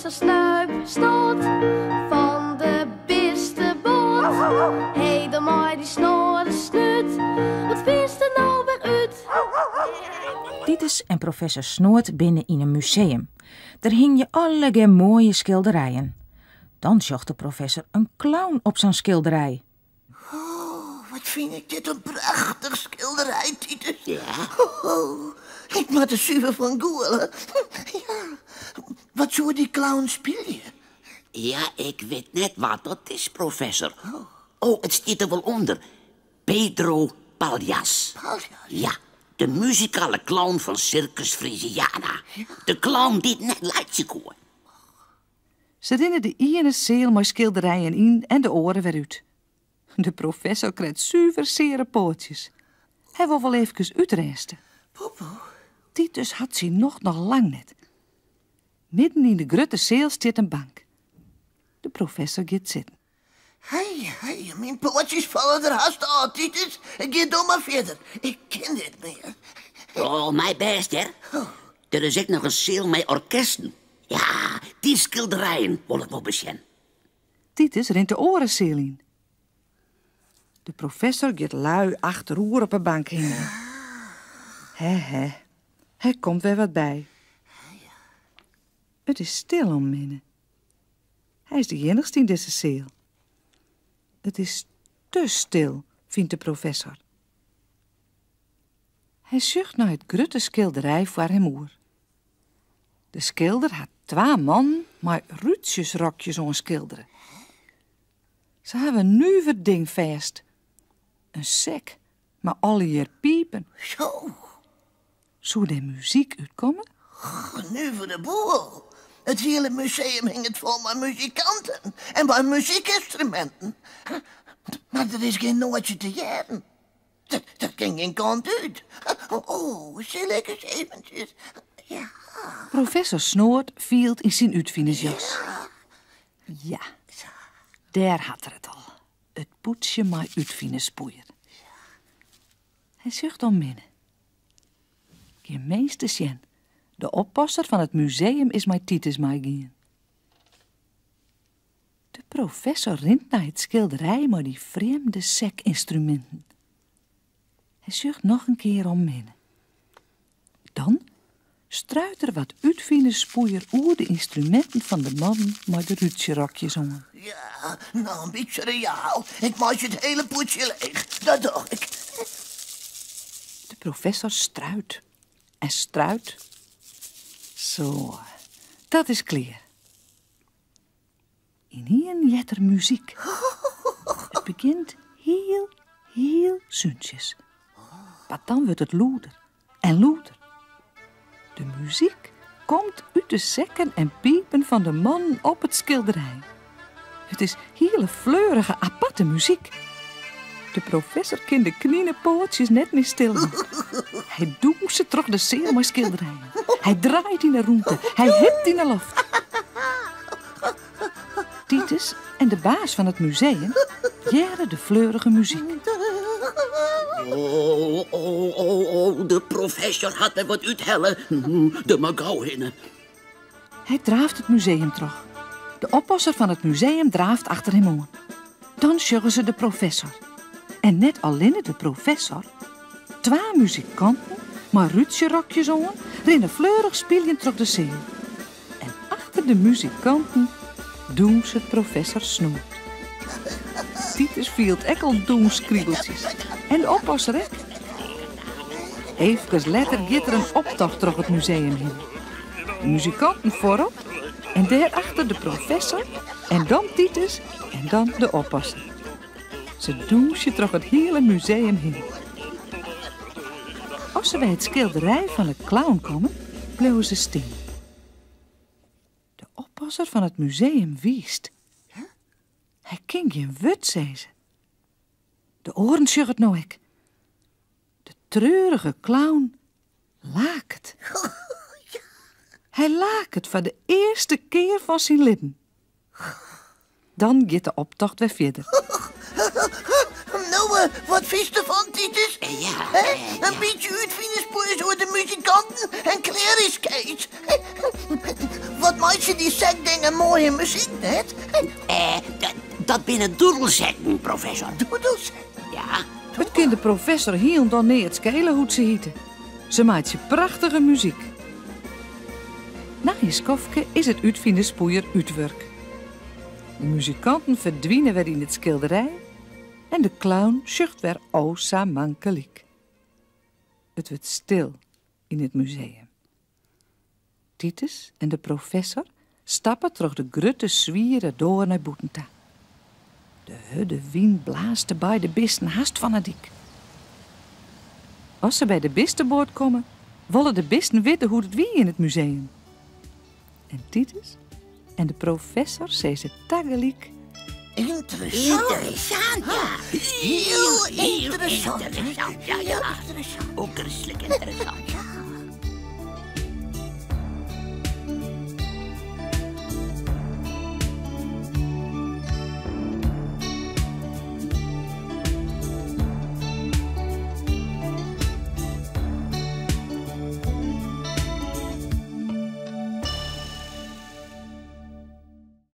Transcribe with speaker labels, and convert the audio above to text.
Speaker 1: Professor Snuip Snot fan de bisteboat. Hé, dan mei dy snoade snút, wat fynst der no wer út?
Speaker 2: Titus en professor Snoad binne yn in museum. Der hingje allegear moaie skilderijen. Dan sjocht de professor in clown op sa'n skilderij.
Speaker 3: Oh, wat fyn ik dit in prachtich skilderij, Titus. Ja. Oh, ik moat der suver fan gûle. Ja. Wat soe dy clown spylje?
Speaker 4: Ja, ik wit net wat dat is, professor. Oh, it stiet der wol ûnder. Pedro Paljas.
Speaker 3: Paljas?
Speaker 4: Ja, de muzikale clown fan Circus Frisiana. De clown dy't net laitsje koe.
Speaker 5: Se rinne de iene seal mei skilderijen yn en de oare wer út. De professor krijt suver seare poatsjes. Hy wol wol eefkes útrêste.
Speaker 3: Popo.
Speaker 5: Titus hat syn nocht noch lang net. Midden yn de grutte seal stiet in bank. De professor giet sitten.
Speaker 3: Hei, hei, myn poatsjes falle der hast ôf, Titus. Gean do mar fierder. Ik kin net mear.
Speaker 4: Oh, mei bêst, hear. Der is ek noch in seal mei orkesten. Ja, dy skilderijen wol ik wol besjen.
Speaker 5: Titus rint de oare seal yn. De professor giet lui achteroer op 'e bank hingjen. Hè, hè, hy komt wer wat by. It is stil om him hinne. Hy is de iennichste yn dizze seal. It is te stil, fynt de professor. Hy sjocht nei it grutte skilderij foar him oer. De skilder hat twa mannen mei rútsjesrokjes oan skildere. Se hawwe in nuver ding fêst. In sek mei allegear pipen.
Speaker 3: Zo.
Speaker 5: Soe dêr muzyk útkomme?
Speaker 3: Nuvere boel. It hiele museum hinget fol mei muzikanten en mei muzykynstruminten. Mar der is gjin noatsje te hearren. Dat kin gjin kant út. Oh, sil ik ris eventsjes. Ja.
Speaker 5: Professor Snoad fielt yn syn útfinersjas. Ja, dêr hat er it al. It pûdsje mei útfinerspoeier. Hy sjocht om him hinne. Gjin mins te sjen. De oppasser fan it museum is mei Titus meigien. De professor rint nei it skilderij mei dy frjemde sekynstruminten. Hy sjocht noch in kear om him hinne. Dan struit er wat útfinerspoeier oer de ynstruminten fan de mannen mei de rútsjerokjes oan.
Speaker 3: Ja, no in bytsje reaal. Ik meitsje it hiele pûdsje leech. Dat doch ik.
Speaker 5: De professor struit en struit. Zo, dat is klear. Ynienen heart er muzyk. It begjint hiel, hiel súntsjes. Mar dan wurdt it lûder en lûder. De muzyk komt út de sekken en pipen fan de mannen op it skilderij. It is hiele fleurige, aparte muzyk. De professor kin de kninepoatsjes net mear stil hâlde. Hy dûnset troch de seal mei skilderijen. Hy draait yn 'e rûnte. Hy hipt yn 'e loft. Titus en de baas fan it museum hearre de fleurige muzyk.
Speaker 4: Oh, oh, oh, oh, de professor hat wer wat úthelle. Der mar gau hinne.
Speaker 5: Hy draaft it museum troch. De oppasser fan it museum draaft achter him oan. Dan sjogge se de professor. En net allinne de professor. Twa muzikanten mei rútsjerokjes oan rinne fleurich spyljend troch de seal. En achter de muzikanten dûnset professor Snoad. Titus fielt ek al dûnskriebeltsjes. En de oppasser ek. Eefkes letter giet der in optocht troch it museum hinne. De muzikanten foarop en dêrachter de professor en dan Titus en dan de oppasser. Se dûnsje troch it hiele museum hinne. As se by it skilderij fan de clown komme, bliuwe se stean. De oppasser fan it museum wiist. Hy kin gjin wurd sizze. De oaren sjogge it no ek. De treurige clown laket. Hy laket foar de earste kear fan syn libben. Dan giet de optocht wer fierder.
Speaker 3: No, wat fynst derfan, Titus?
Speaker 4: Ja.
Speaker 3: In bytsje útfinerspoeiers oer de muzikanten en klear is Kees. Wat Meitsje dy sekdingen moaie muzyk net?
Speaker 4: Eh, dat binne doedelsekken, professor.
Speaker 3: Doedelsekken?
Speaker 4: Ja.
Speaker 5: It kin de professor hielendal neat skele hoe't se hite. Se meitsje prachtige muzyk. Nei in skoftke is it útfinerspoeier útwurk. De muzikanten ferdwine wer yn it skilderij en de clown sjocht wer o sa mankelyk. It wurdt stil yn it museum. Titus en de professor stappe troch de grutte swiere doar nei bûten ta. De hurde wyn blaast de beide bisten hast fan 'e dyk. As se by de bisteboat komme, wolle de bisten witte hoe't it wie yn it museum. En Titus en de professor sizze tagelyk.
Speaker 3: Ynteressant.
Speaker 4: Ynteressant, ja.
Speaker 3: Hiel ynteressant.
Speaker 4: Ja, ja. O, kristlik ynteressant.